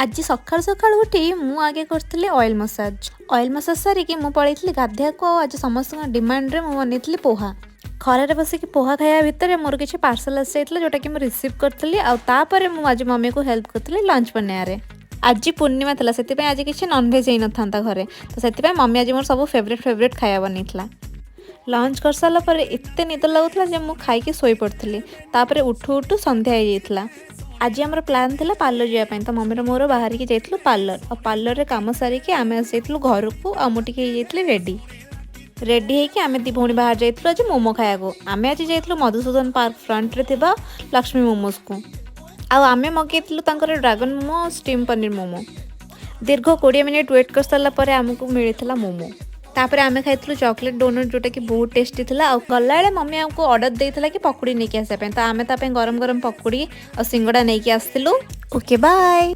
ଆଜି ସକାଳୁ ସକାଳୁ ଉଠି ମୁଁ ଆଗେ କରିଥିଲି ଅଏଲ୍ ମସାଜ। ଅଏଲ୍ ମସାଜ ସାରିକି ମୁଁ ପଳେଇଥିଲି ଗାଧୋଇବାକୁ। ଆଉ ଆଜି ସମସ୍ତଙ୍କ ଡିମାଣ୍ଡରେ ମୁଁ ବନେଇଥିଲି ପୋହା। ଖରାରେ ବସିକି ପୋହା ଖାଇବା ଭିତରେ ମୋର କିଛି ପାର୍ସଲ ଆସିଯାଇଥିଲା, ଯେଉଁଟାକି ମୁଁ ରିସିଭ୍ କରିଥିଲି। ଆଉ ତାପରେ ମୁଁ ଆଜି ମମିକୁ ହେଲ୍ପ କରିଥିଲି ଲଞ୍ଚ ବନେଇବାରେ। ଆଜି ପୂର୍ଣ୍ଣିମା ଥିଲା, ସେଥିପାଇଁ ଆଜି କିଛି ନନଭେଜ୍ ହେଇନଥାନ୍ତା ଘରେ। ତ ସେଥିପାଇଁ ମମି ଆଜି ମୋର ସବୁ ଫେଭରେଟ୍ ଫେଭରେଟ୍ ଖାଇବା ବନେଇଥିଲା। ଲଞ୍ଚ କରିସାରିଲା ପରେ ଏତେ ନିଦ ଲାଗୁଥିଲା ଯେ ମୁଁ ଖାଇକି ଶୋଇପଡ଼ିଥିଲି। ତାପରେ ଉଠୁ ଉଠୁ ସନ୍ଧ୍ୟା ହେଇଯାଇଥିଲା। ଆଜି ଆମର ପ୍ଲାନ୍ ଥିଲା ପାର୍ଲର ଯିବା ପାଇଁ। ତ ମମିର ମୋର ବାହାରିକି ଯାଇଥିଲୁ ପାର୍ଲର। ଆଉ ପାର୍ଲରରେ କାମ ସାରିକି ଆମେ ଆସିଯାଇଥିଲୁ ଘରକୁ। ଆଉ ମୁଁ ଟିକେ ହେଇଯାଇଥିଲି ରେଡ଼ି। ରେଡ଼ି ହେଇକି ଆମେ ଦୁଇ ଭଉଣୀ ବାହାରି ଯାଇଥିଲୁ ଆଜି ମୋମୋ ଖାଇବାକୁ। ଆମେ ଆଜି ଯାଇଥିଲୁ ମଧୁସୂଦନ ପାର୍କ ଫ୍ରଣ୍ଟରେ ଥିବା ଲକ୍ଷ୍ମୀ ମୋମୋସ୍କୁ। ଆଉ ଆମେ ମଗେଇଥିଲୁ ତାଙ୍କର ଡ୍ରାଗନ୍ ମୋମୋ ଆଉ ଷ୍ଟିମ୍ ପନିର ମୋମୋ। ଦୀର୍ଘ 20 ମିନିଟ୍ ୱେଟ୍ କରିସାରିଲା ପରେ ଆମକୁ ମିଳିଥିଲା ମୋମୋ। ତାପରେ ଆମେ ଖାଇଥିଲୁ ଚକୋଲେଟ୍ ଡୋନଟ୍, ଯେଉଁଟାକି ବହୁତ ଟେଷ୍ଟି ଥିଲା। ଆଉ ଗଲାବେଳେ ମମି ଆମକୁ ଅର୍ଡ଼ର ଦେଇଥିଲା କି ପକୁଡ଼ି ନେଇକି ଆସିବା ପାଇଁ। ତ ଆମେ ତା ପାଇଁ ଗରମ ଗରମ ପକୁଡ଼ି ଆଉ ସିଙ୍ଗଡ଼ା ନେଇକି ଆସିଥିଲୁ। Okay, bye.